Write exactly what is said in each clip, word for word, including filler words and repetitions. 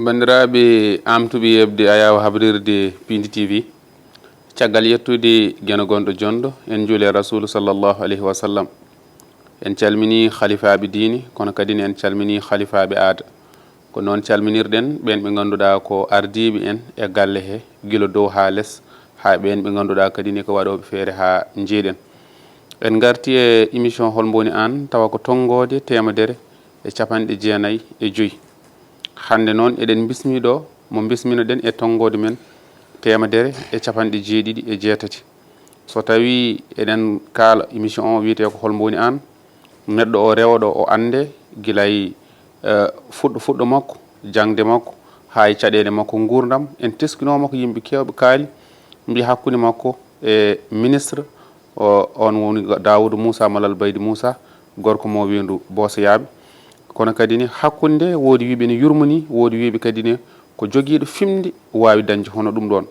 Banndiraaɓe aamtuɓe yeeɓde ayaawo habrirde Piindi T V, caggal yettude Geno gonɗo jonɗo, en njuuli e Rasuulu sallallahu alayhi wa sallam. En calminii halifaaɓe diine, kono kadi ne en calminii halifaaɓe aada. Ko noon calminirɗen ɓeen ɓe ngannduɗaa ko ardiiɓe en e galle he, gila dow haa les, haa ɓeen ɓe ngannduɗaa kadi ne ko waɗooɓe feere haa njiiɗen. En ngartii e émission Hol Mboni Aan, tawa ko tonngoode teemedere e capanɗe jeenayi e joy. Hannde noon eɗen mbismii ɗo mo mbisminoɗen e tonngoode men teemedere e capanɗe jeeɗiɗi e jeetati. So tawii eɗen kaala émission o wiyetee ko Hol Mboni Aan, neɗɗo o rewɗo o annde gila e, eh, fuɗɗo fuɗɗo makko, jaŋde makko, haa e caɗeele makko nguurndam. En teskinooma ko yimɓe keewɓe kaali, mbi hakkunde makko e ministre, o, on woni Daawuda Muusa Malal Baydi Muusa, gorko mo weendu Boosoyaaɓe. Kono kadi ne hakkunde woodi wiiɓe ne yurmini, woodi wiiɓe kadi ne ko jogiiɗo fimde waawi dañde hono ɗum ɗoon.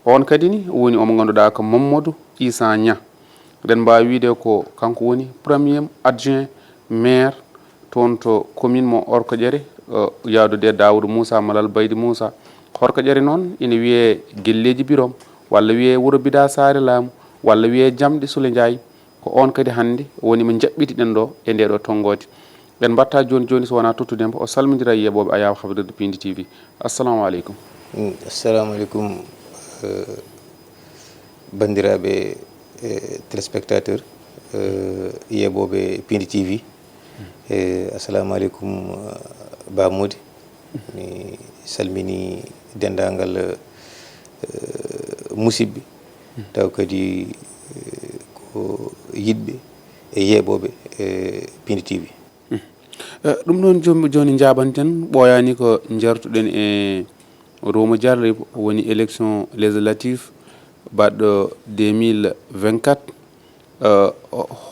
On kadi ne woni omo ngannduɗaa ko Mamadou Issa Niang. Eɗen mbaawi wiide ko kanko woni premier adjoint maire toon to commune mo Orkoƴere, eh, yahdude e Daawuda Muusa Malal Baydi Muusa. Orkoƴere noon ina wiyee Gelleeji Birom, walla wiyee Wuro Bida Saare Laamu, walla wiyee Jamɗe Sule Njaay. Ko oon kadi hannde woni mo njaɓɓitiɗen ɗo e ndee ɗo tonngoode. En mbaɗta jooni jooni so wonaa tottude mbo, o salmindira e yeeɓooɓe ayaawo habrirde Piindi T V. Assalamu aleykum. Mm, assalamu aleykum, eh, banndiraaɓe, eh, téléspectateur, eh, yeeɓooɓe Piindi T V. Eh, assalamu aleykum, eh, Ba Mody. Mi salmini denndaangal, eh, musidɓe, taw kadi, eh, ko yiɗɓe e yeeɓooɓe, eh, Piindi T V. Eh, ɗum noon joom-, jooni njaaɓanten, ɓooyaani ko njartuɗen e Romo Diallo, woni élection législative baɗɗo deux mille vingt-quatre. Eh,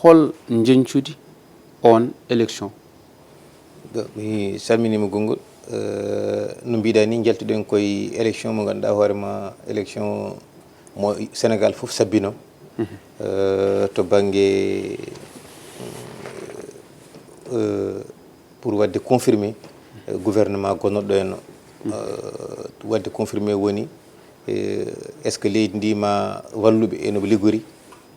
hol njeñcudi on élection? Ga-, mi salminiima konngol. Eh, no mbiɗa ni, njaltuɗen koye élection mo ngannduɗaa hoore ma, élection mo Sénégal fof sabbino. Mhm. Eh, to bannge, eh, pour waɗde confirmer, eh, gouvernement gonnoɗo en o. Mhm. Eh, waɗde confirmer woni, eh, est-ce que leydi ndi ma walluɓe e no ɓe liggori,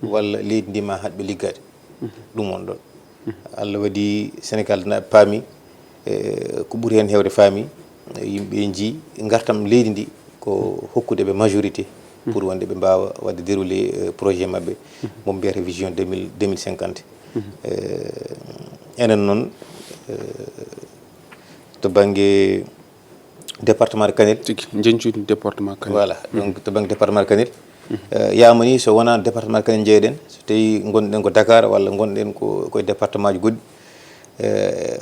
mhm, walla leydi ndi ma haɗɓe liggaade? Mhm. Ɗum on ɗon. Mhm. Allah waɗi Sénégal na paami, eh, ko ɓuri heen heewde faami, yimɓe nji ngartam leydi ndi ko hokkude ɓe majorité, mhm, pour wonde ɓe mbaawa waɗde déroulé, eh, projet maɓɓe, mhm, mo mbiyata vision deux mille, deux mille cinquante. Mhm. Eh, enen noon, eh, to bannge département de Kanel. Tigi, njeñcudi département Kanel. Voilà, mhm, donc to bannge département de Kanel, mhm, eh, yamani so wonaa département de Kanel njeeyɗen, so tawii ngonɗen ko Dakar walla ngonɗen ko, koye département ji goɗɗi, eh,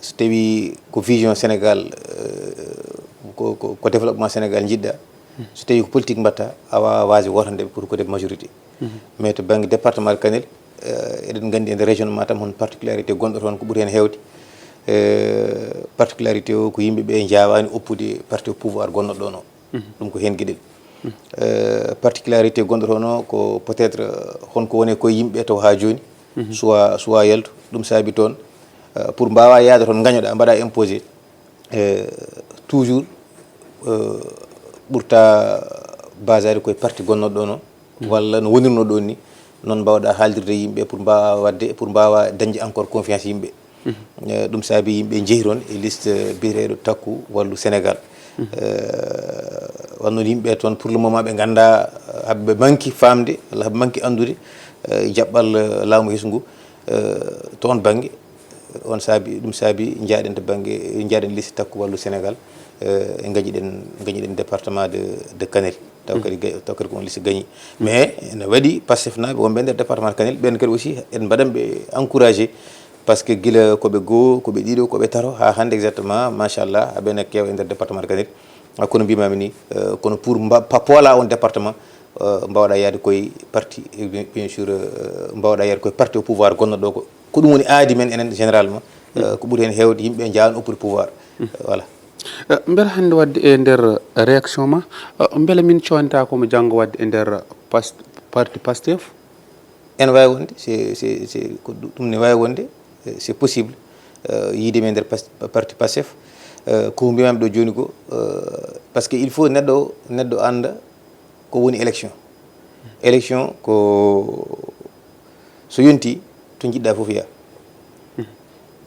so tawii ko vision Sénégal, eh, ko, ko, ko développement Sénégal njiɗɗa, mhm, so tawii ko politique mbaɗta, a waawaa waasde wootande pour ko def majorité. Mhm. Mais to bannge département de Kanel, eh, eɗen nganndi e nder région Matam hon particularité gonɗo toon ko ɓuri heen heewde. Eh, particularité o ko yimɓe ɓe njaawaani oppude parti au pouvoir gonnoɗo ɗoon o. Mhm. Ɗum ko heen geɗel. Mhm. Eh, particularité gonɗo toon o ko peut-être, eh, hon ko woni koye yimɓe taw haa jooni, mhm, suwa, suwa yaltu. Ɗum saabi toon, eh, pour mbaawa yahde toon ngañoɗa, mbaɗa imposé. Eh, toujours, eh, ɓurta basaade koye parti gonnoɗo ɗoon o, mhm, walla no wonirno ɗoon ni, noon mbaawɗa haaldirde e yimɓe pour mbaawa waɗde, pour mbaawa dañde encore confiance yimɓe. Mhm. Eh, ɗum saabi yimɓe njehi toon e liste biyeteeɗo Takku Wallu Sénégal. Mhm. Eh, wonno yimɓe toon pour le moment ɓe ngannda, eh, haɓe manki faamde, walla haɓe manki anndude, eh, jaɓɓal, eh, laamu hesu ngu, eh, toon bannge. On saabi, ɗum saabi njaaɗen to bannge, njaaɗen liste Takku Wallu Sénégal, eh, e ngañiɗen, ngañiɗen département de, de Kanel. Taw kadi ga-, taw kadi ko on liste gañi. Mais ene waɗi Pastef naaɓe wonɓe nder département de Kanel, ɓen kadi aussi en mbaɗan ɓe encouragé, parce que gila ko ɓe goo, ko ɓe ɗiɗo, ko ɓe tato, haa hannde exactement, machallah, aɓe ene keewa e nder département de Kanel. Ah, kono mbimami ni, eh, kono pour mba-, pa-, poola on département, eh, mbawɗa yaade koye parti, eh, bien, bien sûr, eh, mbawɗa yaade koye parti au pouvoir gonnoɗo ɗo ko, ko ɗum woni aadi men enen généralement, eh, ko ɓuri heen heewde yimɓe njaawan oppude pouvoir. Eh, voilà. Eh, mbela hannde waɗde e nder réaction ma, eh, mbela min coonta ko mo janngo waɗde e nder pas-, parti Pastef? Ene waawi wonde, c'est, c'est, c'est, ko ɗu-, ɗum ne waawi wonde, eh, c'est possible, eh, yiide men nder pas-, parti Pastef. Eh, ko mbiyami ɗo jooni ko, eh, parce que il faut neɗɗo neɗɗo annda ko woni élection. Élection ko so yonti to njiɗɗa fof yaa.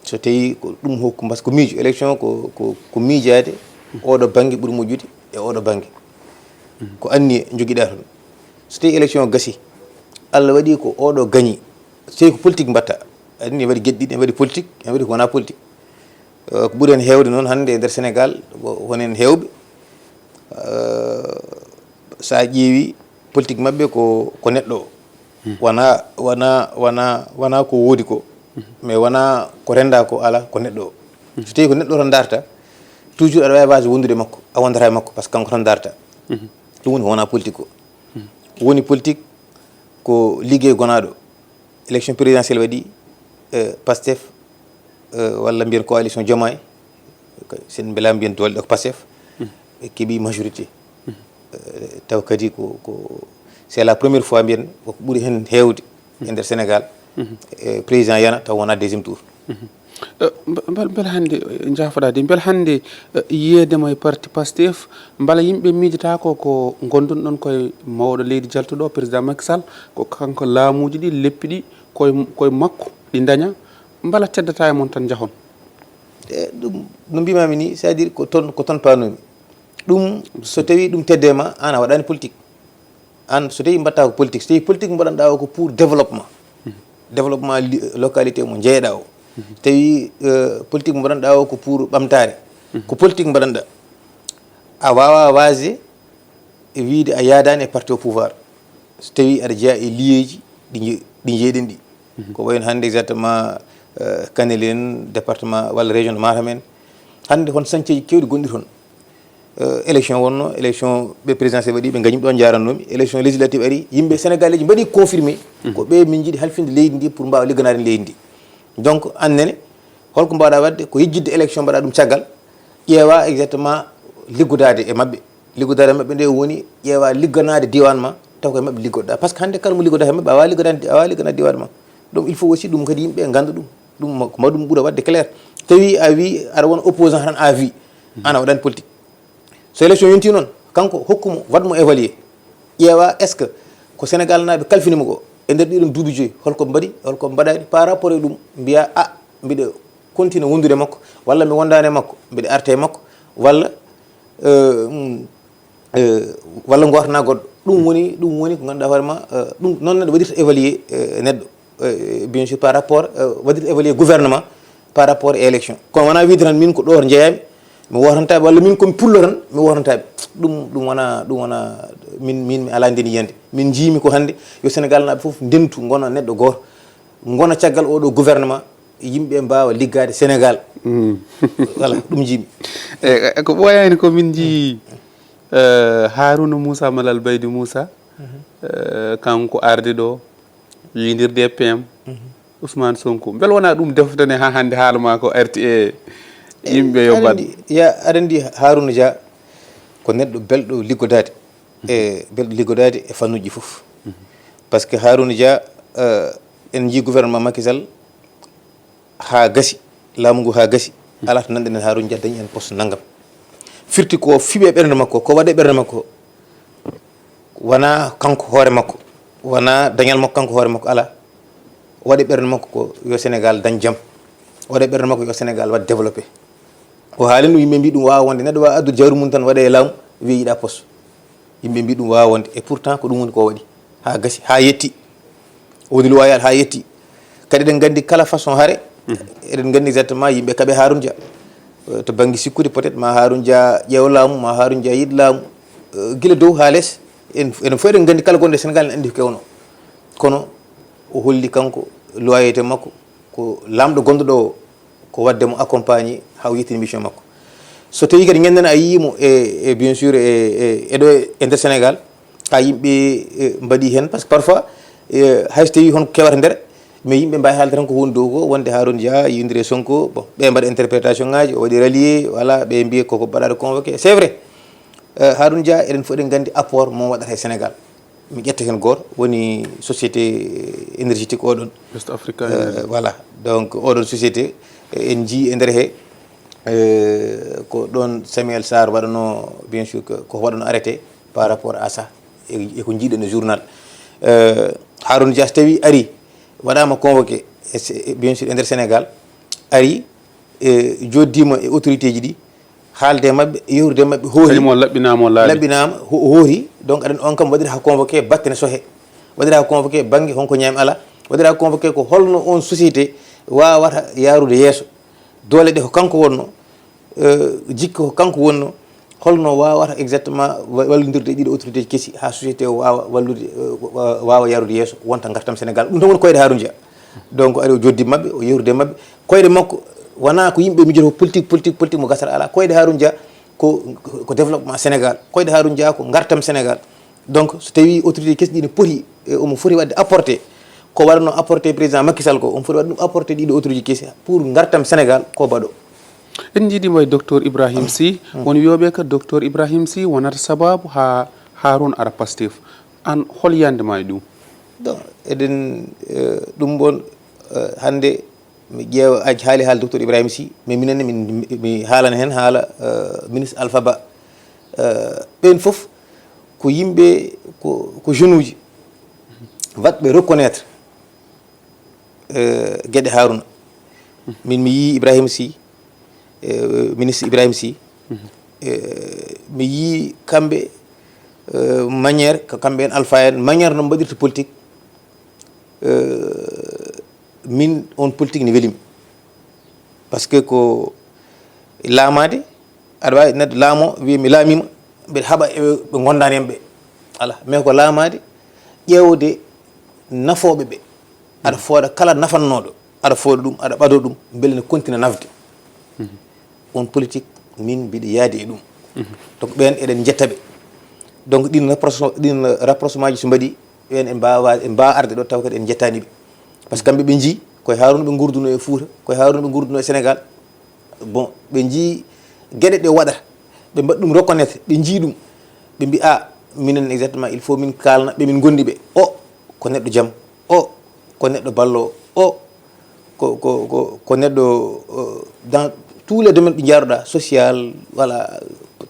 So tawi ko ɗum hokku, parce que ko miijo, élection ko ko ko miijaade oɗo bannge ɓuri moƴƴude e oɗo bannge. Ko anniye njogiɗa toon. So tawi élection gasi, Allah waɗi ko oɗo gañi, so tawi ko politique mbatta, aɗa anndi ne waɗi geɗe ɗiɗi, ne waɗi politique, ne waɗi ko wona politique. Eh, ko ɓuri heen heewde noon hannde e nder Sénégal, wo- won heen heewɓe, eh, so a ƴeewi politique maɓɓe ko ko neɗɗo o. Wona wona wona wona ko woodi ko, mais wona ko rennda ko, ala, ko neɗɗo o. So tawi ko neɗɗo tan darta, toujours aɗa waawi waasde wondude e makko, a wondata e makko, parce que kanko tan darta. Ɗum woni ko wona politique ko. Woni politique ko liggey gonaaɗo. Élection présidentielle waɗi, eh, Pastef, eh, walla mbiyen coalition Diomaye, ko sen mbela mbiyen doole ɗo ko Pastef, ɓe keɓi majorité. Eh, taw kadi ko ko c'est la première fois mbiyen ko ɓuri heen heewde e nder Sénégal, eh, président yana taw wona deuxième tour. Eh, mbe- mbel mbel hannde, eh, njaafoɗaa de, mbel hannde, eh, yiyeede ma e parti Pastef, mbela yimɓe miijata ko ko ngonndun ɗon koye mawɗo leydi jaltuɗo, président Macky Sall, ko kanko laamuuji ɗi, leppi ɗi, koye koye makko ɗi ndaña, mbela teddata e mon tan njahon? E ɗum no mbimami ni, c'est-à-dire ko toon ko toon paanumi. Ɗum so tawi ɗum tedde ma, an a waɗani politique. An so tawi mbatta ko politique, so tawi politique mbaɗanɗa o ko pour développement, développement li- localité mo jeeɗa o. Tawi, eh, politique mbaɗanɗa o ko pour ɓamtare, ko politique mbaɗanɗa, a wawa wasde e wiide a yaadani e parti au pouvoir. So tawi aɗa jeeya e liyeeji ɗi nje- ɗi jeeɗen ɗi, ko wayen hannde exactement, eh, Kanel en, département walla région de Matam en. Hannde hon sañceeji kewɗi gonɗi toon. Eh, élection wonno, élection ɓe présidentiel waɗi, ɓe gañi ɗon, njarannomi. Élection législative ari, yimɓe sénégalais ji mbaɗi confirmé ko ɓe min jiiɗi halfinde leydi ndi pour mbawa ligganaade leydi ndi. Donc annene holko mbaɗa waɗde? Ko yejjitde élection, mbaɗa ɗum caggal, ƴeewa exactement liggodaade e maɓɓe. Liggodaade e maɓɓe nde woni ƴeewa ligganaade diwan ma, taw ko e maɓɓe liggoɗa, parce que hannde kala mo liggoda e maɓɓe a wawa liggodaade a wawa ligganaade diwan ma. Donc il faut aussi ɗum kadi yimɓe ngannda ɗum. Ɗum ma- ko ma ɗum ɓura waɗde clair. Tawi a wi aɗa wona opposant tan à vie, an a waɗani politique. So élection yonti noon, kanko hokku mo, waɗ mo évaluer, ƴeewa est ce que ko Sénégal naaɓe kalfini mo ko e nder ɗiɗon duuɓi joyi, holko mbaɗi, holko mbaɗani par rapport e ɗum, mbiya a, mbiɗa continue wondude e makko, walla mi wondani e makko, mbiɗa arta e makko, walla, euh, mm, eh, walla gootana goɗɗo. Ɗum woni ɗum woni ko ngannduɗaa hoore ma, eh, ɗum noon neɗɗo waɗirta évaluer, eh, neɗɗo, eh, bien sûr par rapport, eh, waɗirta évaluer gouvernement par rapport e élection. Kono wona wiide tan min ko ɗo to jeeyami, mi wotantaɓe, walla min komi pullo tan, mi wotantaɓe. Ɗum ɗum wona ɗum wona min min mi ala nden yiyande. Min jiimi ko hannde yo Sénégal naaɓe fof ndentu, ngona neɗɗo gooto, ngona caggal oɗo gouvernement, yimɓe mbawa liggade Sénégal. Voilà, ɗum jiimi. E e ko ɓooyani ko min njii, eh, Harouna Moussa Malal Baydi Moussa, eh, kanko arde ɗo yiidirde e P M Ousmane Sonko. Mbel wona ɗum defdane ha hannde haala ma ko arti e yimɓe yo Aɗa mbaɗ? Anndi, ya, aɗa anndi Harouna Dia ko neɗɗo belɗo liggodaade, e belɗo liggodaade e fannuuji fof. Par ce que Harouna Dia, eh, en njii gouvernement Macky Sall haa gasi, laamu ngu haa gasi, alaa to nanɗen en Harouna Dia dañi en poste nanngam. Firti ko fiɓe ɓernde makko, ko waɗe ɓernde makko, wona kanko hoore makko, wona dañal makko kanko hoore makko, alaa. Waɗe ɓernde makko ko yo Sénégal dañ jam, waɗe ɓernde makko yo Sénégal waɗ développé. O haali ɗum, yimɓe mbi ɗum waawa wonde, neɗɗo waawa addude jawdi mum tan waɗa e laamu, wiya yiɗa poste. Yimɓe mbi ɗum waawa wonde, et pourtant ko ɗum woni ko waɗi. Haa gasi, haa yetti. O woni loyal haa yetti. Kadi eɗen nganndi kala façon hare, eɗen nganndi exactement yimɓe kaɓe Harouna Dia. Eh, to bannge sikkude peut-être ma Harouna Dia ƴeew laamu, ma Harouna Dia yiɗ laamu. Eh, gila dow haa les, en, enen fof eɗen nganndi kala gonɗo e Sénégal ene anndi ko kewno. Kono o holli kanko loyauté makko, ko laamɗo gonɗo ɗo o, ko waɗde mo accompagné haa o yettini mission makko. So tawi kadi ñande a yii mo e, e bien sûr e, e, e ɗo e nder Sénégal, ha yimɓe, e, mbaɗi heen, par ce que parfois, e, hay so tawi hon kewata nder, mais yimɓe mbawi haalde tan ko woni dow ko, wonde Harouna Dia yindiri e Sonko, bon, ɓe mbaɗa interprétation ngaji, o waɗi rallier, voilà, ɓe mbiya koko baɗaɗo convoqué, c'est vrai. Eh, Harouna Dia, eɗen fof eɗen nganndi apport mo waɗata e Sénégal. Mi ƴetta heen gooto, woni société énergétique oɗon. West Africa Eh, Energy. Voilà. Donc oɗon société, eh, en njii e nder he, Euh, ko ɗoon Samuel Sarr waɗano, bien sûr, que ko waɗano arrêté par rapport à ça, e, e ko njiiɗen e journal. Euh, Harouna Dia so tawi ari, waɗama convoqué, e se- e, bien sûr, e nder Sénégal, ari, e, joddima e autorité ji ɗi, haalde e maɓɓe, yewrude e maɓɓe, hoori. Kañum o laɓɓinaama, o laaɓi. Laɓɓinaama, ho- hoori. Donc aɗen, on kam waɗira ha convoqué, batte ne sohe. Waɗira ha convoqué, bannge honko ñaami ala. Waɗira ha convoqué ko holno on société wawata yarude yeeso. Doole ɗe ko kanko wonno, euh, jikka ko kanko wonno, holno wawata exactement wa- wallodirde e ɗiɗo autorité ji kesi ha société o wawa wallude, euh, wa- wawa yarude yeeso, wonta gartam Sénégal. Ɗum tan woni koyɗe Harouna Dia. Donc ari o joddi maɓɓe, o yewrude maɓɓe. Koyɗe makko wona ko yimɓe mijoto politique, politique, politique, mo gasata ala. Koyɗe Harouna Dia ko, ko développement Sénégal. Koyɗe Harouna Dia ko gartam Sénégal. Donc so tawi autorité kesi ɗi ne poti, e, omo foti waɗde apporté ko waɗano apporté président Macky Sall ko, omo foti waɗde ɗum apporté ɗiɗo autorité kesi pour gartam Sénégal ko baɗo. En njiɗi mo e docteur Ibrahim Sy, won wiyoɓe ko docteur Ibrahim Sy wonata sababu ha Harouna ara Pastef. An, hol yiyande ma e ɗum? Donc eɗen, eh, ɗum bon, eh, hannde mi ƴeewa, a haali haala docteur Ibrahim Sy, mais minen ne min, mi haalana heen haala, eh, ministre Alpha Ba. Eh, ɓeen fof ko yimɓe, ko, ko jeune uji waɗɓe reconnaître, eh, geɗe Harouna. Min mi yii Ibrahim Sy, eh, ministre Ibrahim Sy. Eh, mi yii kamɓe, eh, manière, ko kamɓe en Alpha en, manière no mbaɗirta politique. Eh, min on politique ne welimi. Parce que ko laamaade, aɗa waawi neɗɗo laamo wiya mi laamiima, mbeɗa haɓa e ɓe ngondaani en ɓe. Ala, mais ko laamaade, ƴeewde nafooɓe ɓe. Aɗa fooda kala nafannooɗo, aɗa fooda ɗum, aɗa ɓado ɗum, mbele ne kontina nafde. On politique, min mbiɗa yaadi e ɗum. Donc ɓeen eɗen njetta ɓe. Donc ɗin rapproche-, ɗin rapprochement ji so mbaɗi, ɓeen en mbaawa, en mbaawa arde ɗo taw kadi en njettaani ɓe. Parce que kamɓe ɓe njii, koye Harouna ɓe ngurduno e Fuuta, koye Harouna ɓe ngurduno e Sénégal. Bon, ɓe njii geɗe ɗe waɗata, ɓe mbaɗi ɗum reconnaître, ɓe njii ɗum, ɓe mbi a, minen exactement, il faut min kaalna ɓe min ngondi ɓe. O ko neɗɗo jam, o ko neɗɗo ballo, o ko, ko, ko, ko neɗɗo, euh, dans tous les domaines ɗi njaaruɗa, social, voilà,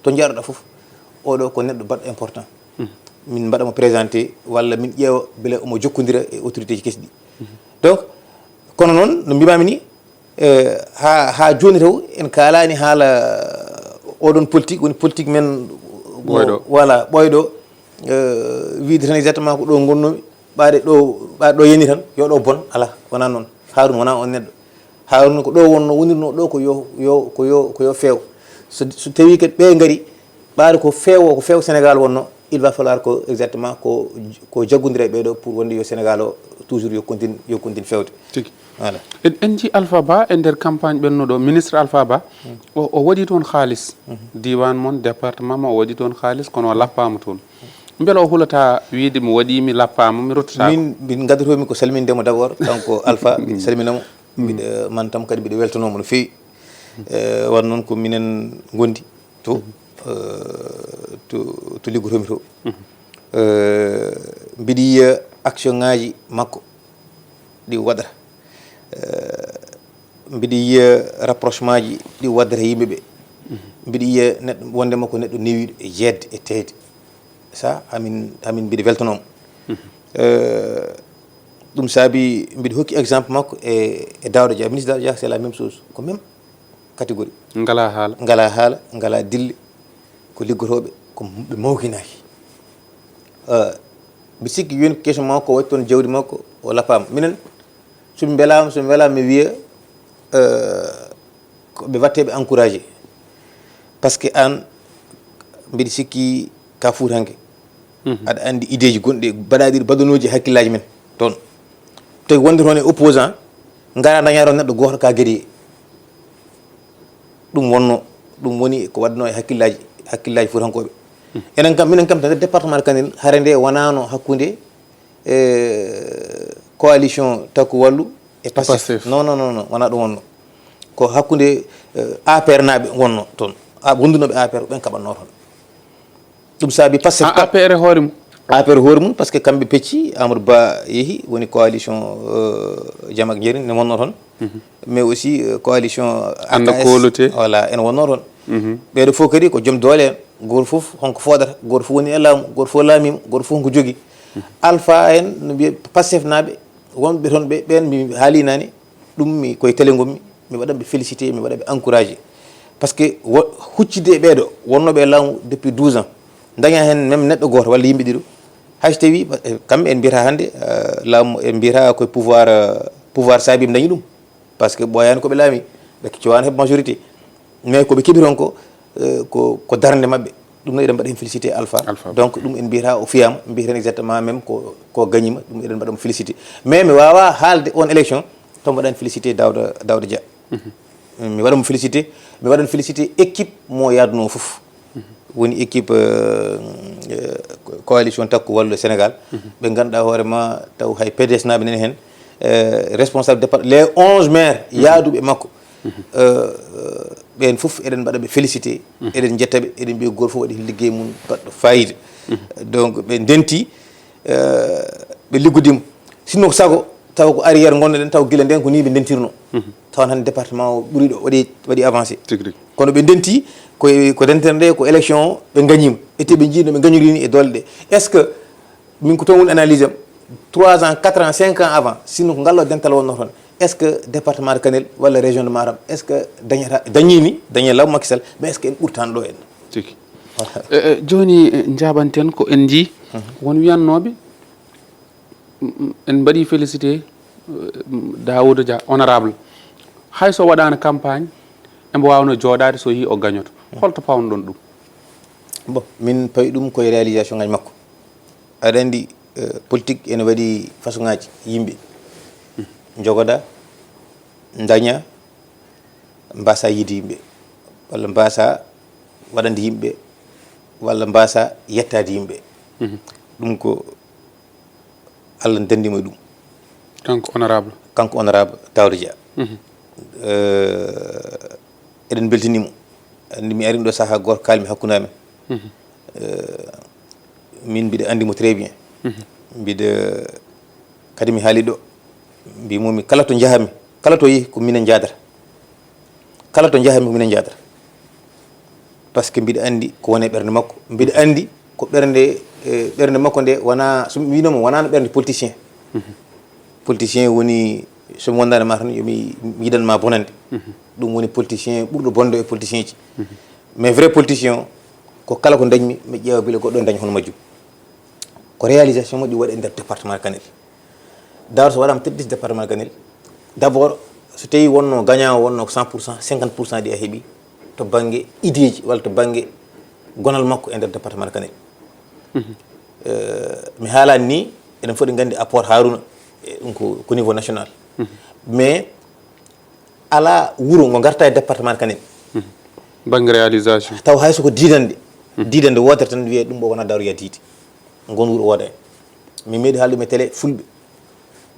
to njaaruɗa fof, oɗo ko neɗɗo baɗɗo important. Min mbaɗa mo présenté, walla min ƴeewa mbele omo jokkondira e autorité ji kesi ɗi. Donc kono noon no mbimami ni, eh, ha, ha joni taw en kalani haala oɗon politique, woni politique men mo, ɓooyɗo, voilà, ɓooyɗo, eh, wiide tan exactement ko ɗo gonnomi, ɓaade ɗo, ɓaade ɗo yani tan, yo ɗo bon. Ala, wona noon. Harouna wona on neɗɗo. Harouna ko ɗo wonno, wonirno ɗo ko yo, yo, ko yo, ko yo feew. So, so tawi kadi ɓe ngari, ɓaade ko feewo, ko feew Sénégal wonno, il va falloir ko exactement ko, ko jaggodira e ɓeɗo pour wonde yo Sénégal o toujours yo continue, yo continue feewde. Tigi. Voilà. En, en nji Alpha Ba e nder campagne ɓennuɗo, ministre Alpha Ba, o, o waɗi toon haalis. Diwan mon, département ma, o waɗi toon haalis, kono o lappaama toon. Mbela o hulata wiide mi waɗi, mi lappaama, mi ruttata? Min, min gaddotomi ko salminde mo d'abord, kanko Alpha, mbiɗa salmina mo. Mbiɗa, man tam kadi mbiɗa weltanoo mo no feewi. Eh, wan noon ko minen ngondi to, eh, to, to liggotomi to. Eh, mbiɗa yiya action ngaji makko ɗi waɗata. Eh, mbiɗa yiya rapprochement ji ɗi waddata yimɓe ɓe. Mbiɗa yiya neɗɗo wondema ko neɗɗo newiɗo e jeedde e teede. Ça, hamin, hamin mbiɗa weltanoo mo. Eh, ɗum saabi mbiɗa hokki exemple makko e, e Daouda Dia. Ministre Daouda Dia, c'est la même chose. Ko même catégorie. Ngala haala. Ngala haala, ngala dille. Ko liggotooɓe, ko ɓe mawkinaaki. Eh, mbiɗa sikki yoni question makko, waɗi toon jawdi makko, o lappaama. Minen, so mi mbelaama, so mi welaama, mi wiya, eh, ko ɓe watte ɓe encouragé. Parce que aan, mbiɗa sikki ka Fuutanke. Aɗa anndi idée ji gonɗi, baɗaaɗi, baɗanooji e hakkillaaji men toon. Tawi wonde toon e opposant, ngara daña toon neɗɗo gooto ka guerrier. Ɗum wonno, ɗum woni ko waɗno e hakkillaaji, hakkillaaji Fuutankooɓe. Enen kam, minen kam, tan département de Kandel, hare nde wonaano hakkunde, eh, coalition Takku Wallu e Pastef. Pastef. Non, non, non, non, wonaa ɗum wonno. Ko hakkunde, eh, A P R naaɓe wonno toon. A, wondunooɓe A P R ko ɓen kaɓatnoo toon. Ɗum saabi Pastef. A, A P R e hoore mum? A P R hoore mum, parce que kamɓe pecci, Amadou Ba yehi, woni coalition, euh, Jam ak Njariñ ne wonno toon. Mais aussi, euh, coalition Anda A K S, koolute. Voilà, ene wonno toon. Ɓeeɗo fof kadi ko joom doole en. Gooto fof honko fooɗata, gooto fof woni e laamu, gooto fof laamiima, gooto fof honko jogii. Alpha en, no mbiye Pastef naaɓe, wonɓe toon ɓe, ɓeen mi haali naane, ɗum mi koye télé ngonmi, mi waɗa ɓe félicité, mi waɗa ɓe encouragé. Parce que wo- huccitde e ɓeeɗo wonnooɓe e laamu depuis douze ans, daña heen même neɗɗo gooto walla yimɓe ɗiɗo. Hay so tawii, eh, kamɓe en mbiyata hannde, eh, laamu, en mbiyata koye pouvoir, eh, pouvoir saabi ɓe dañi ɗum. Parce que ɓooyaani ko ɓe laami, ɓe cowaano heɓ majorité. Mais ko ɓe keɓi toon ko, eh, ko, ko darnde maɓɓe. Ɗum noon eɗen mbaɗa heen félicité Alpha. Alpha. Donc ɗum en mbiyata o fiyaama, mbiyeten exactement même ko, ko gañiima, ɗum eɗen mbaɗa mo félicité. Mais mi waawaa haalde on élection, taw mbaɗaani félicité Daouda, Daouda Dia. Mi waɗa mo félicité, mi waɗa mo félicité équipe mo yaadunoo fof. Woni équipe, euh, euh, coalition Takku Wallu Sénégal. Ɓe ngannduɗaa hoore ma taw hay P D S naaɓe nani heen, euh, responsable départ, les onze maires yaaduɓe e makko. Euh, ɓeen fof eɗen mbaɗa ɓe félicité, eɗen njetta ɓe, eɗen mbiya gooto fof waɗi heen liggey mum baɗɗo fayida. Donc ɓe ndenti, euh, ɓe liggodiima. Sinno ko sago, taw ko arrière ngonnoɗen, taw gila ndeen ko nii ɓe ndentirno. Taw hannde département o ɓuri ɗo waɗi, waɗi avancé. Tigi rigi. Kono ɓe ndenti, ko, ko dentere nde, ko élection o, ɓe gañiima. Ete ɓe njii no ɓe gañori ni e doole ɗe. Est-ce que, min ko toon woni analyse am, trois ans, quatre ans, cinq ans avant, sinno ko ngal ɗo dental wonno toon, est-ce que département de Kanel walla région de Matam, est-ce que dañata, dañii ni, dañii law Macky Sall, mais est-ce que en ɓurtaani ɗo en? Tigi. Eh, eh, jooni, eh, njaabanten ko en njii won wiyannooɓe, mm, mm, en mbaɗi félicité, eh, mm, Daouda Dia, honorable. Hay so waɗaano campagne, embo waawno jooɗaade so yii o gañoto. Holto pawnoɗon ɗum? Bon, min pawi ɗum koye réalisation ngaji makko. Aɗa anndi, eh, politique ene waɗi façon ngaji yimɓe. Njogoda, daña, mbasa yiide yimɓe, walla mbasa waɗande yimɓe, walla mbasa yettaade yimɓe. Ɗum ko Allah danndimo e ɗum. Kanko honorable. Kanko honorable Daouda Dia. Eh, eɗen mbeltinimo. Anndi mi ari ɗo saha gooto kalmi hakkunde amen. Eh, min mbiɗa anndi mo très bien. Mbiɗa, kadi mi haali ɗo, mbimomi kala to njahami, kala to yehi ko minen njaadata. Kala to njahami ko minen njaadata. Parce que mbiɗa anndi ko woni e ɓernde makko. Mbiɗa anndi ko ɓernde, eh, ɓernde makko nde wona, so mi wiinoma, wonano ɓernde politicien. Politicien woni, so mi wondaani ma tan, yomi yidan ma bonande. Ɗum woni politicien ɓurɗo bonde e politicien ji. Mais vrai politicien o, ko kala ko dañmi, mi ƴeewa bile goɗɗo daña hono majjum. Ko réalisation moƴƴi waɗi e nder département Kanel. Daouda Dia, so waɗaama tête de liste département Kanel, d'abord, so tawi wonno gagnant o wonno ko cent pour cent, cinquante pour cent ɗi a heɓi to bannge idée ji walla to bannge gonal makko e nder département Kanel. Eh, mi haalaani ni, eɗen foti nganndi apport Harouna, e ɗum ko, ko niveau national. Mais alaa wuro ngo ngarta e département Kanel. Bannge réalisation. Taw hay so ko diidande, diidande wootere tan wiyee ɗum ɗo wona Daouda Dia diidi. Ngon wuro wooda en. Mi meeɗi haalde ɗum e télé fulɓe.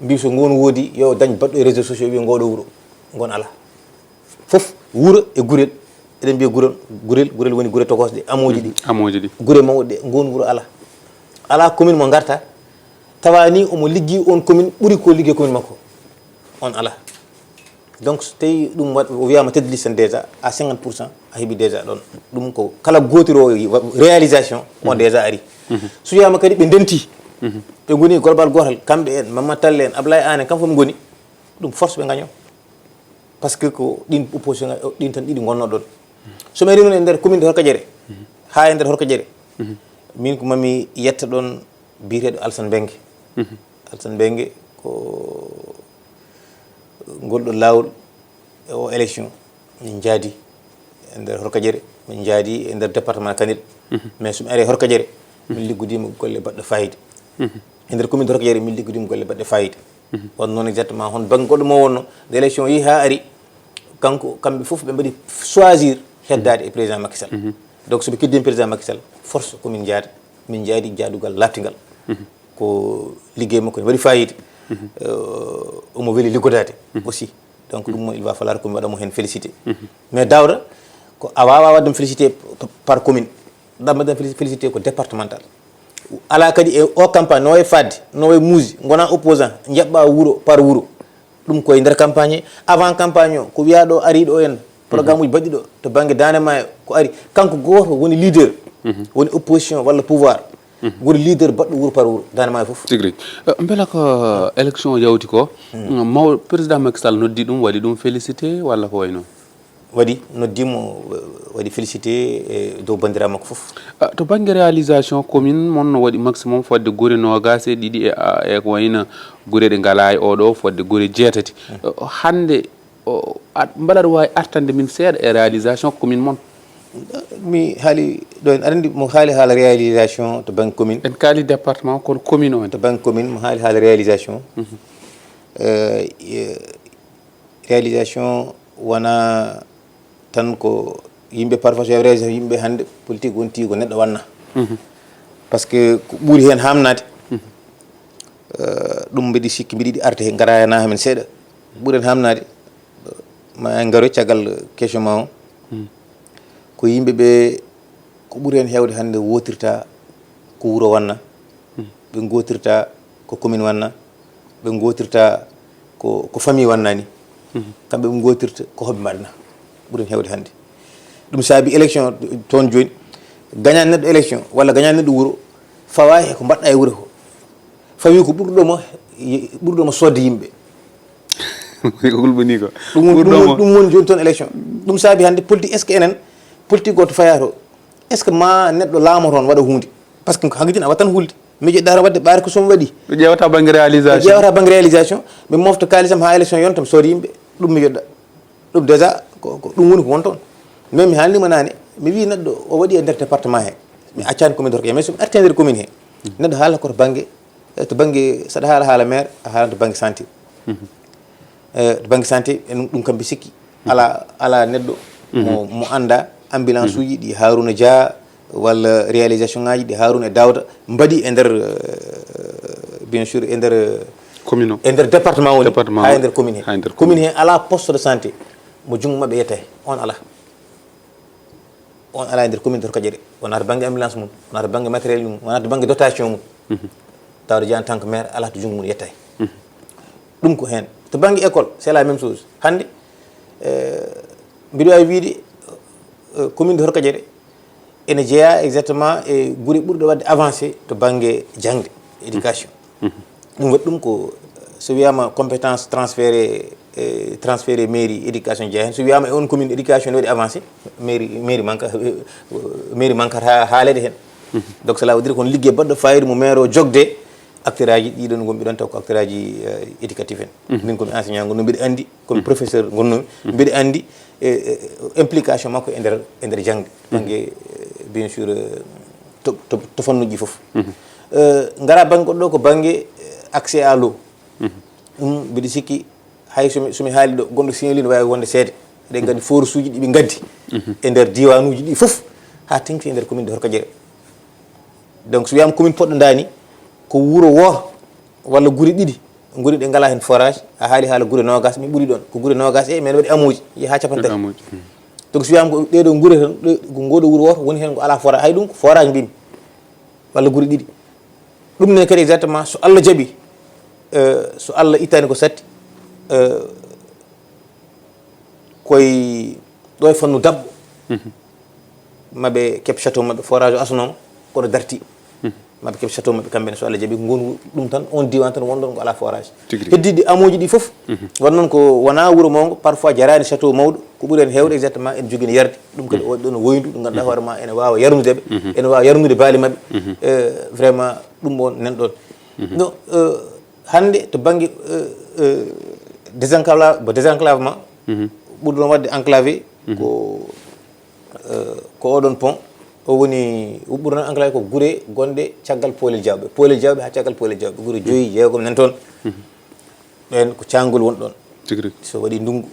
Mbi so ngon woodi, yo dañ baɗɗo e réseaux sociaux, wiya ngoɗo wuro. Ngon alaa. Fof, wuro e gurel. Eɗen mbiya gurel, gurel, gurel woni gure tokosɗe, amooji ɗi. Amooji ɗi. Gure mawɗe, ngon wuro alaa. Alaa commune mo ngarta, tawa ni omo liggi on commune ɓuri ko liggi commune makko. On alaa. Donc so tawi ɗum waɗ-, o wiyama tête de liste déjà à cinquante pour cent, a heɓi déjà ɗon. Ɗum ko kala gootiro o wa-, réalisation, on déjà ari. So wiyama kadi ɓe ndenti, ɓe ngoni global gootal, kamɓe en, Mamadou Tall en, Ablaye Anne en, kamɓe fof ɓe ngoni, ɗum force ɓe gaño. Parce que ko ɗin opposition, ɗin tan ɗiɗi ngonno ɗon. So mi ari noon e nder commune de Horkadiéré, haa e nder Horkadiéré, min ko mami yetta ɗon biyeteeɗo Alassane Mbengue. Alassane Mbengue ko ngol ɗo laawol e o élection min njaadi e nder Horkadiéré, min njaadi e nder département Kanel. Mais so mi ari e Horkadiéré, min liggodiima golle baɗɗe fayida. E nder commune de Horkadiéré, min liggodiima golle baɗɗe fayida. Won noon exactement hono bannge goɗɗo mo wonno, nde élection yehi haa ari, kanko, kamɓe fof ɓe mbaɗi choisir heddaade e président Macky Sall. Donc so ɓe keddii président Macky Sall, force ko min njaada, min njaadi jaadugal laaɓtingal. Ko liggey makko ne waɗi fayida. Euh, omo weli liggodaade aussi. Donc ɗum mo, il va falloir ko mi waɗa mo heen félicité. Mais Daouda, ko a waawaa waɗde mo félicité p-, par commune. Ɗam mbaɗen féli-, félicité ko départemental. Alaa kadi e o campagne no wayi fadde, no wayi muusi, ngona opposant, njaɓɓa wuro par wuro. Ɗum koye nder campagne he. Avant campagne o, ko wiyaa ɗo ari ɗo en, programme uji baɗɗi ɗo, to bannge Daande Maayo ko ari. Kanko gooto woni leader, woni opposition walla pouvoir, woni leader baɗɗo wuro par wuro, Daande Maayo fof. Tigi rigi. Eh, mbela ko élection o yawti ko, maw président Macky Sall noddi ɗum, waɗi ɗum félicité walla ko wayi noon? Waɗi, noddiimo, waɗi félicité e dow banndiraaɓe makko fof. Ah, to bannge réalisation commune mon no waɗi maximum fodde gure noogaas e ɗiɗi e, e ko wayno gure ɗe ngalaa e oɗo fodde gure jeetati. Eh, hannde o, a, mbaɗa aɗa waawi artande min seeɗa e réalisation commune mon? Mi haali ɗo en, aɗa anndi mo haali haala réalisation to bannge commune. En kaali département kono commune o en. To bannge commune mo haali haala réalisation. Eh, eh, réalisation wonaa tan ko yimɓe, parfois so réalisation yimɓe hannde politique wonti ko neɗɗo wanna. Par ce que ko ɓuri heen haamnaade, eh, ɗum mbiɗi sikki mbiɗi yiɗi arde he ngara heen haa men seeɗa. Ɓuri heen haamnaade, ma en ngaroy caggal question ma o. Ko yimɓe ɓe ko ɓuri heen heewde hannde wootirta ko wuro wanna, ɓe ngootirta ko commune wanna, ɓe ngootirta ko, ko famille wanna ni. Kamɓe ɓe ngootirta ko hoɓe mbaɗna, ɓuri heen heewde hannde. Ɗum saabi élection toon jooni, gañaani neɗɗo élection walla gañaani neɗɗo wuro, fawaa he ko mbaɗɗa e wuro ko. Fawi ko ɓurɗo mo, ɓurɗo mo soodde yimɓe. Ko hulɓinii ko. Ɗum woni, ɗum woni, ɗum woni jooni toon élection. Ɗum saabi hannde politique, est-ce que enen politique gooto fayaa to? Est-ce que ma neɗɗo laamoto on waɗa huunde? Par ce que hankadi a wattan hulde. Miijo ɗaara waɗde ɓaari ko somi waɗi. Ɓe ƴeewata bannge réalisation. Ɓe ƴeewata bannge réalisation. Ɓe mofta kaalisam haa élection yonta mi soodi yimɓe. Ɗum miijoɗa. Ɗum déjà ko, ko ɗum woni ko won toon. Mais mi haalnima naane, mi wii neɗɗo o waɗi e nder département he. Mi accaani commune de Horkadiéré, mais somi arti e nder commune he. Neɗɗo haala ko to bannge, eh, to bannge, saɗa haala haala maire, a haalan to bannge santé. Eh, to bannge santé, en ɗum kam mbi sikki. Ala, ala neɗɗo mo, mo annda ambulance uji ɗi Harouna Dia walla réalisation ngaji ɗi Harouna e Daouda mbaɗi e nder, eh, bien sûr, e nder, commune o. E nder département woni, département haa e nder commune he. Haa e nder commune he ala poste de santé mo junngo maɓɓe yettay. On ala. On ala e nder commune de Horkadiéré. Wonaa to bannge ambulance mum, wonaa to bannge matériel mum, wonaa to bannge dotation mum. Daouda Dia en tant que maire, ala to junngo mum yettay. Ɗum ko heen. To bannge école, c'est la même chose. Hannde, eh, mbiɗo waawi wiide, eh, commune de Horkadiéré ene jeyaa exactement e gure ɓurɗe waɗde avancé to bannge jaŋde, éducation. Ɗum waɗi ɗum ko, so wiyaama compétence transféré, eh, transféré mairie éducation jeyaa heen. So wiyaama e on commune éducation ne waɗi avancé, mairie, mairie manka, eh, mairie manka ha, haalede heen. Donc cela veut dire ko on liggey baɗɗo fayida mo maire o jogde acteur aji ɗiɗon ngonmi ɗon taw ko acteur aji, eh, éducatif en. Min komi enseignant ngonno mbiɗa anndi, komi professeur ngonno mbiɗa anndi, eh, eh, implication makko e nder, e nder jaŋde. Bannge, eh, bien sûr, eh, to, to, to fannuji fof. Eh, ngara bannge goɗɗo ko bannge, eh, accès à l'eau. Ɗum mbiɗa sikki hay somi, somi haali ɗo, gonɗo Saint-Louis ne waawi wonde seede. Eɗen nganndi forage uji ɗi ɓe ngaddi e nder diiwanuuji ɗi fof, haa teŋti e nder commune de Horkadiéré. Donc so wiyaama commune Poɗɗo Ndaani, ko wuro wooto walla gure ɗiɗi ngoni ɗe ngalaa heen forage, a haali haala gure noogaas, min ɓuri ɗoon. Ko gure noogaas e, mais ene waɗi amooji, yaha haa cappanɗe tati. Donc so wiyaama ko ɗee ɗoo gure tan, ɗe, ko ngoo ɗoo wuro wooto woni heen ko alaa forage. Hay ɗum ko forage mbimi, walla gure ɗiɗi. Ɗum ne kadi exactement so Allah jaɓi, eh, so Allah ittani ko satti, eh, koye ɗo e fannu daɓɓo. Maɓe keɓ château maɓɓe, forage o asnooma, kono darti. Maɓe keɓ château maɓɓe kamɓe ne so Allah jaɓi, ngonu ɗum tan, on diwan tan wonɗon ko alaa forage. Tigi rigi. Heddiɗi amooji ɗi fof, won noon ko wonaa wuro mawngo, parfois jaraani château mawɗo, ko ɓuri heen heewde exactement ene jogii yarde. Ɗum kadi o ɗon woyndu, ɗo ngannduɗaa hoore ma ene waawa yarnude ɓe, ene waawa yarnude baali maɓɓe. Eh, vraiment, ɗum on nan ɗon. No, eh, hannde to bannge, eh, eh, désenclave-, bo désenclavement, ɓurɗo waɗde enclavé ko, eh, ko oɗon pont. O woni, o ɓurno enclavé ko gure gonɗe caggal Poolel Jawɓe. Poolel Jawɓe haa caggal Poolel Jawɓe. Gure joyi, jeegom nan toon. Ɓeen ko caangol won ɗoon. Tigi rigi. So waɗi ndunngu,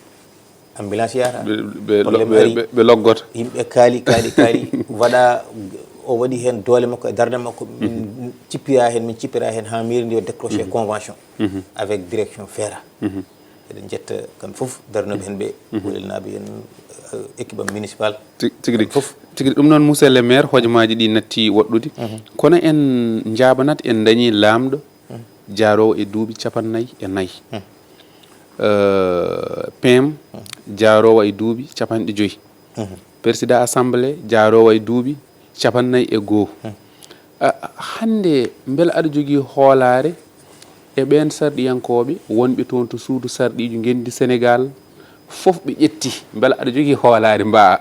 ambulance yahata. Ɓe, ɓe, Problème ɓe, ari. Ɓe, ɓe loggota. Yimɓe kaali, kaali, kaali. Waɗa, o waɗi heen doole makko e darnde makko. Min cippira heen, min cippira heen haa mairie ndi o décroché convention avec direction feera. Eɗen njetta kamɓe fof darnooɓe heen ɓe, Wolelnaaɓe en, eh, équipe am municipal. Tigi tigi ɗum noon, monsieur le maire, hojomaaji ɗi natti woɗɗude. Kono en njaabanat, en ndañii laamɗo jaaroowo e duuɓi capannayyi e nayi. P M jaaroowo e duuɓi capanɗe joyi. Président assemblée jaaroowo e duuɓi capannayyi e goo. Hannde mbela aɗa jogii hoolaare e ɓeen sarɗiyankooɓe wonɓe toon to suudu sarɗiiji ngenndi Senegaal fof ɓe ƴetti? Mbela aɗa jogii hoolaare mbaa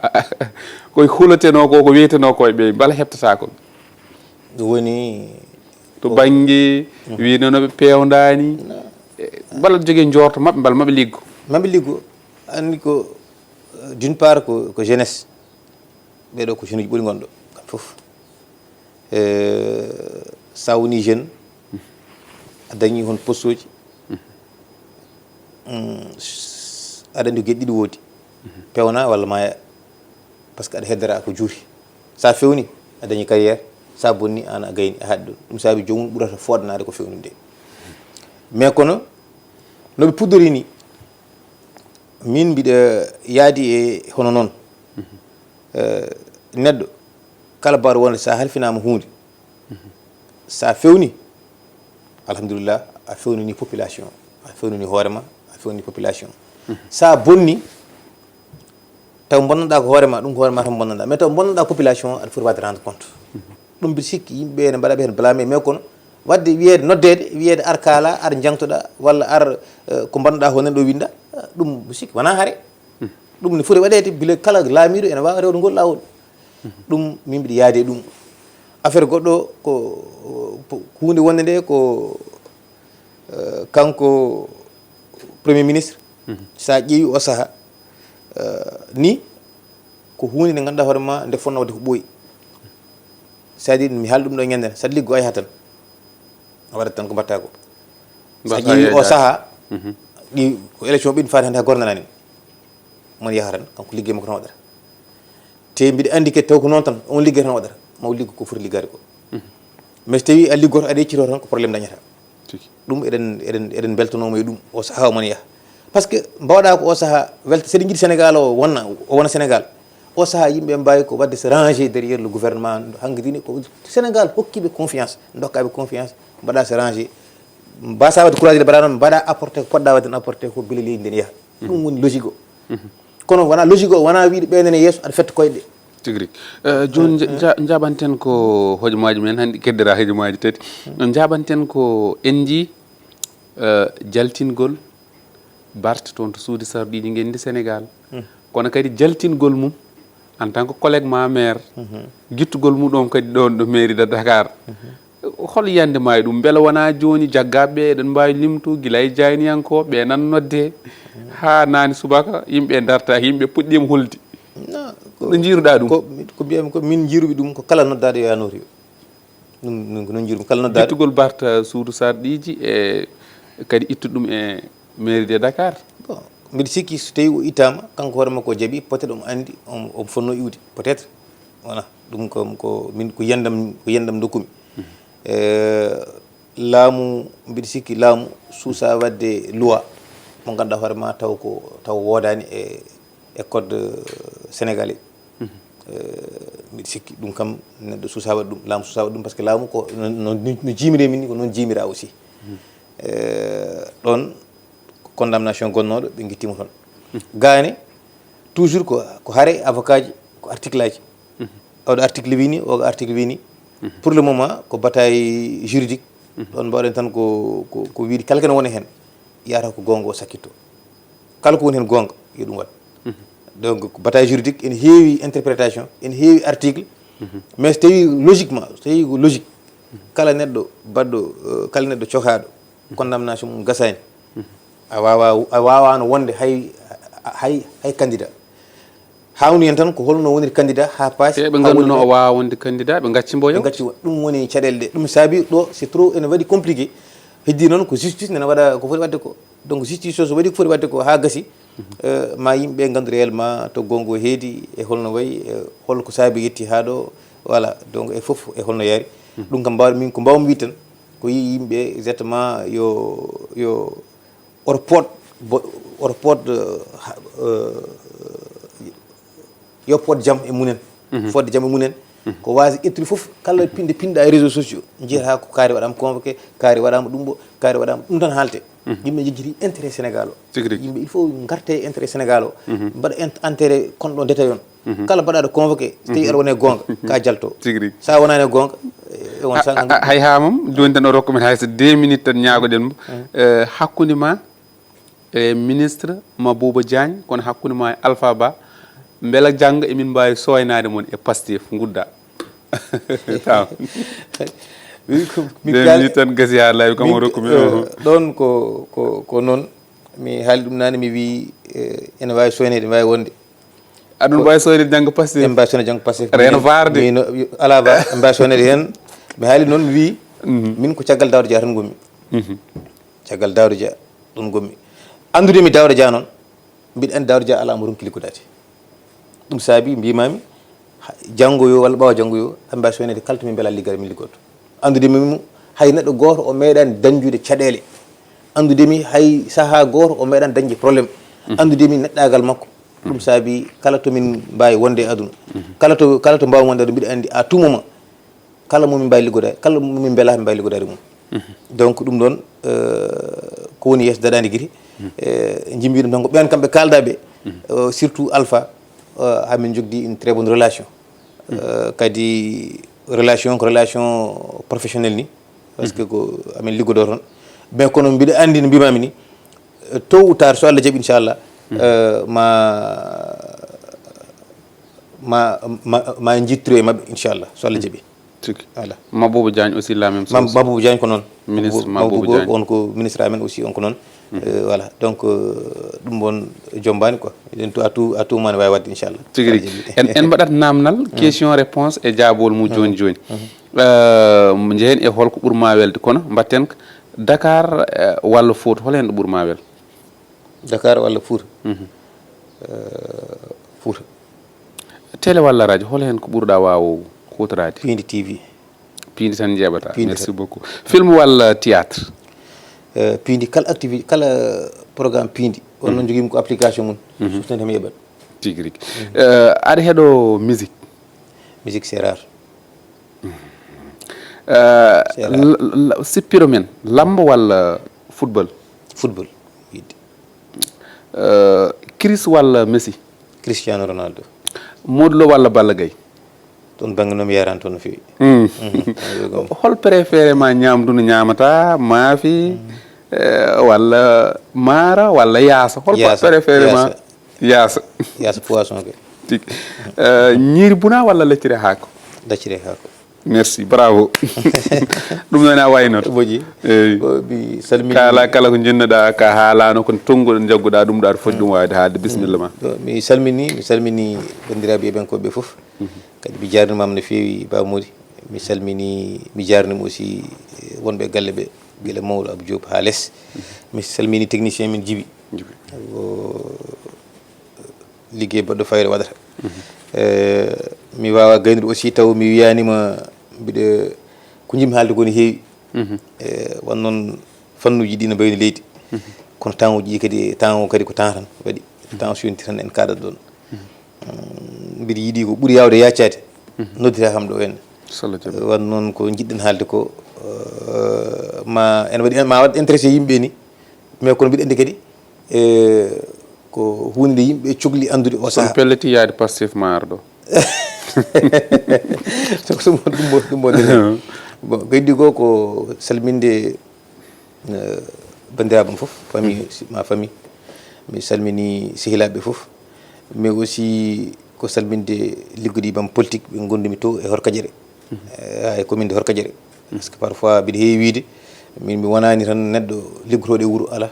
koye hulotenoo ko, ko weetenoo ko e ɓe mbela heɓtataa ko? Ɗum woni to bannge wiino no ɓe peewndaani. Mbela aɗa jogii njoorto maɓɓe mbela maɓe liggo? Maɓe liggo. Anndi ko d'une part ko ko jeunesse, ɓeeɗo ko jeune uji ɓuri ngonɗo kam fof. Sa woni jeune, a dañi hon postuji, aɗa anndi ko geɗe ɗiɗi woodi. Pewna walla maaya. Parce que aɗa heddora ko juuri. Sa fewni, a dañi carrière. Sa bonni, an a gayni, a haɗi ɗum. Ɗum saabi joomum ɓurata fooɗanaade ko fewni nde. Mais kono no ɓe puddori ni, min mbiɗa yaadi e hono noon. Neɗɗo kala mbaɗo wonde sa halfinaama huunde, sa fewni, alhamdulillah, a fewnani population, a fewnani hoore ma, a fewnani population. Sa bonni, taw bonnoɗa ko hoore ma, ɗum ko hoore ma tan bonnoɗa, mais taw bonnoɗa population, aɗa foti waɗde rendre compte. Ɗum mbiɗa sikki yimɓe ɓe ene mbaɗa ɓe heen blâmé, mais kono waɗde wiyeede, noddeede wiyeede ar kaala, ar jangtoɗa walla ar, eh, ko mbannoɗa ko nen ɗo winda, ɗum mbiɗa sikki wona hare. Ɗum ne foti waɗeede gila kala laamiiɗo ene waawa rewde ngol laawol. Ɗum min mbiɗa yaadi e ɗum. Affaire goɗɗo ko, ko huunde wonde nde ko, eh, kanko premier ministre. Sa ƴeewi o saha, eh, ni ko huunde nde ngannduɗa hoore ma nde fotnoo waɗde ko ɓooyi. C'est-à-dire mi haali ɗum ɗo ñande, saɗa liggo ay hatan. A waɗat tan ko mbatta ko. Sa ƴeewi o saha, ɗi ko élection ɓiɗ faade hannde ha gornanani. Mon yaha tan, kanko liggey makko tan waɗata. Te mbiɗa anndi kadi taw ko noon tan, on liggey tan waɗata. Maw liggo ko foti liggaade ko. Mais so tawi a liggoto, aɗa yeccito tan, ko problème dañata. Ɗum eɗen, eɗen, eɗen mbeltanomo e ɗum, o saha o mon yaha. Parce que mbawɗa ko o saha, welta, seɗen njiɗi Sénégal o wonna, o wona Sénégal. O saha yimɓe mbawi ko waɗde se ranger derrière le gouvernement. Hankkadine ko Sénégal hokkiɓe confiance, dokkaɓe confiance, mbaɗa se ranger. Mbasa waɗde courage de mbaɗa noon, mbaɗa apporté ko poɗɗa waɗde, apporté ko beele leydi ndi ne yaha. Ɗum woni logique o. Kono wona logique o, wona wiide ɓeynane yeeso, aɗa fetta koyɗe. Tigi rigi. Eh, jooni nja- nja- njaɓanten ko hojomaaji men, hannde keddora hojomaaji tati. Njaɓanten ko en njii, eh, jaltingol Barth toon to suudu sarɗiiji ngenndi Sénégal. Kono kadi jaltingol mum en tant que collègue ma maire, gittugol mum ɗoon kadi ɗoon ɗo mairie de Dakar. Hol yiyannde ma e ɗum? Mbela wonaa jooni jaggaaɓe ɓe eɗen mbaawi limtu gila e jaayniyankooɓe ɓe nan nodde haa naane subaka, yimɓe dartaaki, yimɓe puɗɗiima hulde. No njiiruɗaa ɗum? Ko, ko mbiyami ko min njiirumi ɗum ko kala noddaaɗo yo yanotoyo. Ɗum, ɗum ko noon njiirumi kala noddaaɗo. Gittugol Barth suudu sarɗiiji e kadi ittude ɗum e mairie de Dakar. Bon, mbiɗa sikki so tawi o ittaama, kanko hoore makko o jaɓi, peut-être omo anndi, omo, omo fotnoo iwde, peut-être. Voilà, ɗum ko, ko min, ko yiyannde am, ko yiyannde am ndokkumi. Eh, laamu, mbiɗa sikki laamu suusa waɗde loi mo ngannduɗaa hoore ma taw ko, taw woodaani e, e code sénégalais. Eh, mbiɗa sikki ɗum kam neɗɗo suusa waɗde ɗum, laamu suusa waɗde ɗum, parce que laamu ko no, no, no jiimiri min ni, ko noon jiimira aussi. Eh, ɗoon ko condamnation gonnooɗo, ɓe ngittimo toon. Gaane, toujours ko, ko hare avocat ji, ko article aji. Oɗo article wini, o article wini. Pour le moment, ko bataille juridique. Ɗoon mbawɗen tan ko, ko, ko wiide kala kene woni heen, yahata ko goonga o sakkitto. Kala ko woni heen goonga, yo ɗum waɗ. Donc, ko bataille juridique, ene heewi interprétation, ene heewi article. Mais so tawi logiquement, so tawi ko logique, kala neɗɗo baɗɗo, eh, kala neɗɗo cokaaɗo, condamnation mum gasaani. A waawaa, a waawaano wonde hay, hay, hay candidat. Haawnii heen tan ko holno woniri candidat haa paasi. Ɓe ngannduno o waawaa wonde candidat, ɓe ngacci mbo yawti. Ɓe ngacci, ɗum woni caɗeele ɗe. Ɗum saabi ɗo c'est trop, ene waɗi compliqué. Heddi noon ko justice nana waɗa ko foti waɗde ko. Donc justice o so waɗi ko foti waɗde ko haa gasi, eh, ma yimɓe nganndu réellement to goonga o heedi e holno wayi, e holko saabi yetti haa ɗo, voilà, donc e fof e holno yaari. Ɗum kam mbawmi, ko mbawmi wiide tan, ko yi yimɓe exactement yo, yo oto poot Bo- oto poot eh, ha- eh, yo poot jam e munen. Fodde jam e munen. Ko waasi ƴettude fof, kala pinde pinɗa e réseau sociaux, jiyata ko kaari waɗama convoqué, kaari waɗama ɗum ɗo, kaari waɗama ɗum tan haalte. Yimɓe jejjiti intérêt Sénégal o. Tigi rigi. Yimɓe, il faut ngarte intérêt Sénégal o. Mbaɗa int- intérêt kon ɗo détail on. Kala mbaɗaɗo convoqué, so tawi aɗa wona e goonga, ka jalto. Tigi rigi. Sa wonani e goonga, e on A- sanga a- a- hay ha mam joni tan o rokku men hay so deux minutes tan ñaagoɗen mo. Eh, hakkunde ma e ministre Mabouba Diagne, kono hakkunde ma e Alpha Ba, mbela janngo emin mbaawi sooynaade mon e Pastef ngudda? Taw. Wi ko- mi Deux kal- minutes tan gasi ha laawi kam o min- rokku mi eh, ɗon ko ko ko noon. Mi haali ɗum naane, mi wi eh, ene waawi soyneede, ene waawi wonde. Aɗum mbaawi soyneede janngo Pastef? En mbaawi soyneede janngo Pastef. Reeno vaarde. Ala ba en mbaawi soyneede heen. Mi haali noon, mi wi min ko caggal Daouda Dia tan ngonmi. Caggal Daouda Dia ɗon ngonmi. Anndude mi Daouda Dia noon, mbiɗa anndi Daouda Dia alaa mo ronki liggodaade. Ɗum saabi mbimami, ha- janngo yo walla ɓaawa janngo yo, aɓe mbaawi soyneede kala to min mbela liggade min liggoto. Anndude mi mo, hay neɗɗo gooto o meeɗani dañjude caɗeele. Anndude mi hay sahaa gooto o meeɗani dañde problème. Anndude mi neɗɗaagal makko. Ɗum saabi kala to min mbaawi wonde e aduna, kala to kala to mbaawi wonde aduna, mbiɗa anndi à tout moment, kala mo min mbaawi liggodaade, kala mo min mbela min mbaawi liggodaade mum. Donc ɗum ɗon eh, ko woni yeeso daɗaande gite. Eh, jimbi ɗum tan ko ɓen kamɓe kaalda ɓe. Eh, surtout Alpha, eh, hamin jogdi une très bonne relation. Eh, kadi relation ko relation professionnelle ni, parce que ko amin liggodo toon. Mais kono mbiɗa anndi no mbimami ni, eh, tôt ou tard, so Allah jaɓi, inchallah, eh, ma ma ma ma en jittoru e maɓɓe, inchallah, so Allah jaɓi. Tigi. Voilà. Mabouba Diagne aussi la même chose. Mabouba Diagne ko noon. Ministre Mabouba Diagne, on ko ministre amen aussi, on ko noon. Eh, voilà. Donc eh, ɗum won jombani quoi. Eɗen to à tout à tout moment ne wawi wadde, inchallah. Tigi rigi. En en mbaɗat namnal, question réponse e jaabol mum joni joni. Eh, njehen e holko ɓurma welde, kono mbatten ko Dakar eh, walla Fouta, hol hen ɗo ɓurma wel? Dakar walla Fouta? Eh, Fouta. Télé walla radio, hol hen ko ɓurɗa waawo huutoraade? Piindi T V. Piindi tan njeeɓata. Piindi. Merci tan. Beaucoup. Film walla théâtre? Eh, piindi, kala activité, kala programme piindi. On noon jogimi ko application mum. So tan mi yeɓat. Tigi rigi. Eh, aɗa heɗo musique? Musique c'est rare. Eh, c'est rare. L- l- sippiro men, lambo walla football? Football. Yiɗde. Eh, Chris walla Messi? Cristiano Ronaldo. Modou Lo walla Balla Gaye? Toon bangge noon mi yarani toon no feewi. Hol préféré ma ñamdu no ñamata, maafi, eh, walla maara walla yaasa? Hol préféré ma? Yaasa. Yaasa. Yaasa poisson ke. Tigi. Eh, ñiiri buna walla lacciri haako? Lacciri haako. Merci, bravo. Ɗum noon a waynoto. Moƴƴi. Eyi. Ko mi salmini. Kala kala ko jinnoɗa ka haalano, kono tonguɗo jagguɗa ɗum ɗo, aɗa foti ɗum wawde haalde. Bisimilla ma. Ɗo mi salmini, mi salmini bandiraɓe yeɓenkoɓe fof. Kadi mi jarnimama no feewi Ba Mody. Mi salmini, mi jarnima aussi eh, wonɓe galle ɓe, gila mawɗo Abou Diop ha less. Mi salmini technicien min Djiby. Djiby. Ko ligguey baɗɗo fayida waɗata. Eh, mi wawa gaynude aussi taw mi wiyanima mbiɗa, ko jimmi haalde ko ne heewi. Eh, won noon fannuji ɗi no mbayni leydi. Kono temps uji ɗi kadi, temps o kadi ko temps tan waɗi. Temps so yonti tan en kaɗat ɗon. Mm, mbiɗa yiɗi ko ɓuri yawde yaccade, noddita kam ɗo henne. Won noon ko jiɗɗen haalde ko eh, ma en waɗi ma waɗ intéressé yimɓe ni. Mais kono mbiɗa andi kadi eh, ko hunde nde yimɓe cogli andude o saha. Pelliti yaade Pastef ma ar ɗo. Ɗum ɗum ɗum ɗum bon. Bon, gaydi goo ko salminde eh, bandiraɓe am fof, famille, si- ma famille. Mi salmini sehilaaɓe fof. Mais aussi ko salminde liggudiɓe am politique ɓe gondumi to e Horkajere. Eh, ha e commune de Horkajere. Parce que parfois mbiɗa heewi wiide, min mi wonani tan neɗɗo liggotoɗo e wuuro, ala.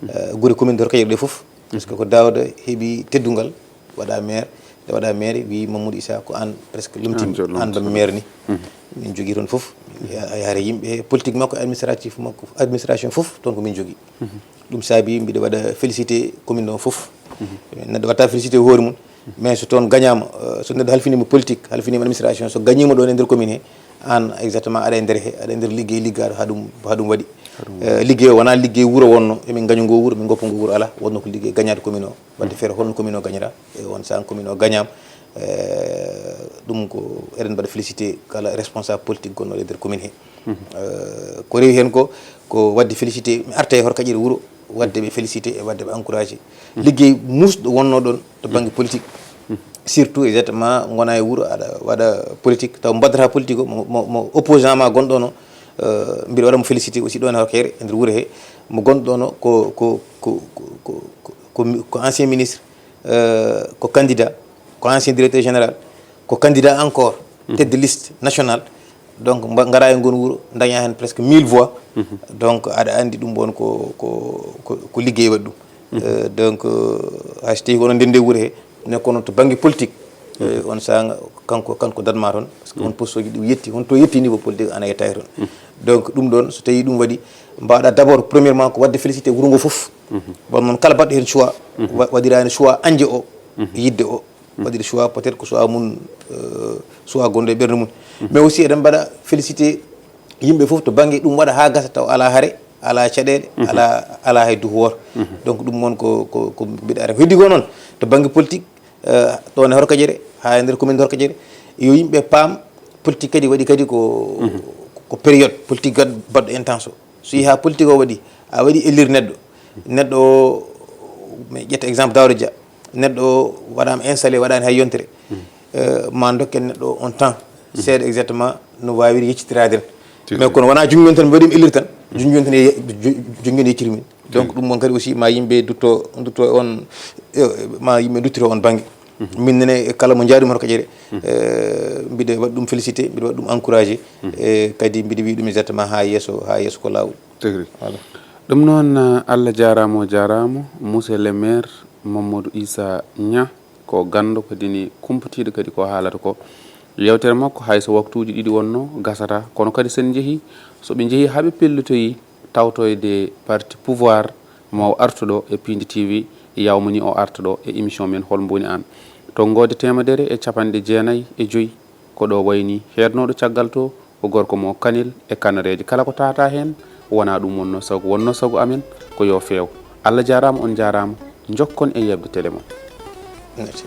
Eh, gure commune de Horkajere ɗe fof. Parce que ko Daouda heeɓi teddungal waɗa maire, nde waɗa maire wi Mamadou Issa ko an presque lomtimi, an bammi maire ni. Min jogui toon fof, a yaara yimɓe, politique makko, administratif makko, administration fof toon ko min jogui. Ɗum saabi mbiɗa waɗa félicité commune o fof. Neɗɗo watta félicité hoore mum, mais so toon gagnama, eh, so neɗɗo halfinima politique, halfinima administration, so gagnima ɗon e nder commune he, an exactement aɗa e nder he, aɗa e nder ligguey liggaɗo ha ɗum ha ɗum waɗi. Eh, liggey o wonaa liggey wuro wonno, emin ngaño ngo wuro, min ngoppa ngo wuro, alaa. Wonno ko liggey gañaade commune o, waɗde feere holno commune o gañata. E on saan commune o gañaama. Eh, ɗum ko eɗen mbaɗa félicité kala responsable politique gonnoɗo e nder commune he. Eh, ko rewi heen ko, ko waɗde félicité, mi arta e hoto kaƴere wuro, waɗde ɓe félicité e waɗde ɓe encouragé. Liggey muusɗo wonno ɗon to bannge politique. Surtout exactement ngona e wuro aɗa waɗa politique, taw mbaddata politique o, mo, mo, mo opposant ma gonɗo no, eh, mbiɗa waɗa mo félicité aussi ɗon e hokkere e nder wuro he, mo gonɗo no ko, ko, ko, ko, ko, ko, ko ancien ministre, eh, ko candidat, ko ancien directeur général, ko candidat encore, tête de liste nationale. Donc, mba-, ngara e ngon wuro, daña heen presque mille voix. Donc, aɗa anndi ɗum won ko, ko, ko, ko liggey waɗi ɗum. Euh, donc, euh, hay so tawi ko onon ndenndi wuro he, ne kono to bannge politique, euh, on saanga kanko, kanko dadma toon, parce que on poste uji ɗi yetti, on to yetti niveau politique ana yetta e toon. Donc, ɗum ɗon, so tawi ɗum waɗi, mbaɗa d'abord, premièrement, ko waɗde félicité wuro ngo fof. Bon, noon kala baɗɗo heen choix, wa-, waɗira heen choix añde o, yidde o, waɗir choix peut-être ko choix mum, euh, choix gonɗo e ɓernde mum. Mais aussi eɗen mbaɗa félicité yimɓe fof to bannge ɗum waɗa haa gasa taw alaa hare, alaa caɗeele, alaa, alaa hay duhu wooto. Donc ɗum noon ko, ko, ko mbiɗa ara. Heddi ko noon to bannge politique, euh, ɗon e Horkajere, haa e nder commune de Horkajere, yo yimɓe paam politique kadi waɗi kadi ko, ko période politique gad-, baɗɗo intense o. So yehi haa politique o waɗi, a waɗi élire neɗɗo. Neɗɗo o, mi ƴetta exemple Daouda Dia. Neɗɗo o waɗaama installé, waɗaani hay yontere. Euh, ma dokken neɗɗo o on temps. Seeɗa exactement no waawiri yeccitiraade en. Mais kono wonaa junngo tan, mi waɗi mi élire tan. Junngo tan ye-, ju-, junngo yecciri min. Donc ɗum noon kadi aussi ma yimɓe dutto, dutto on, eh, ma yimɓe duttiro on bannge. Min nene e kala mo njaarima Horkajere, eh, mbiɗa waɗi ɗum félicité, mbiɗa waɗi ɗum encouragé. E kadi mbiɗa wiya ɗum exactement haa yeeso, haa yeeso ko laawol. Tigi rigi. Voilà. Ɗum noon, eh, Allah jaaraama, o jaaraama, monsieur le maire Mamadou Issa Niang, ko ganndo kadi ni kumpitiiɗo kadi ko haalata ko. Yewtere makko hay so waktuuji ɗiɗi wonno gasata, kono kadi sen njehi, so ɓe njehi haa ɓe pellitoyi tawtoyde parti pouvoir, ma o artu ɗo e Pindi T V, yawmani o arta ɗo e émission men Hol Mboni Aan. Tonngoode teemedere e capanɗe jeenayi e joyi, ko ɗo wayni heednooɗo caggal to, ko gorko mo Kanel e Kanareeje. Kala ko tata heen, wonaa ɗum wonno sago, wonno sago amen ko yo feew. Allah jaaraama, on njaaraama, njokkon e yeɓde télé mon. Merci.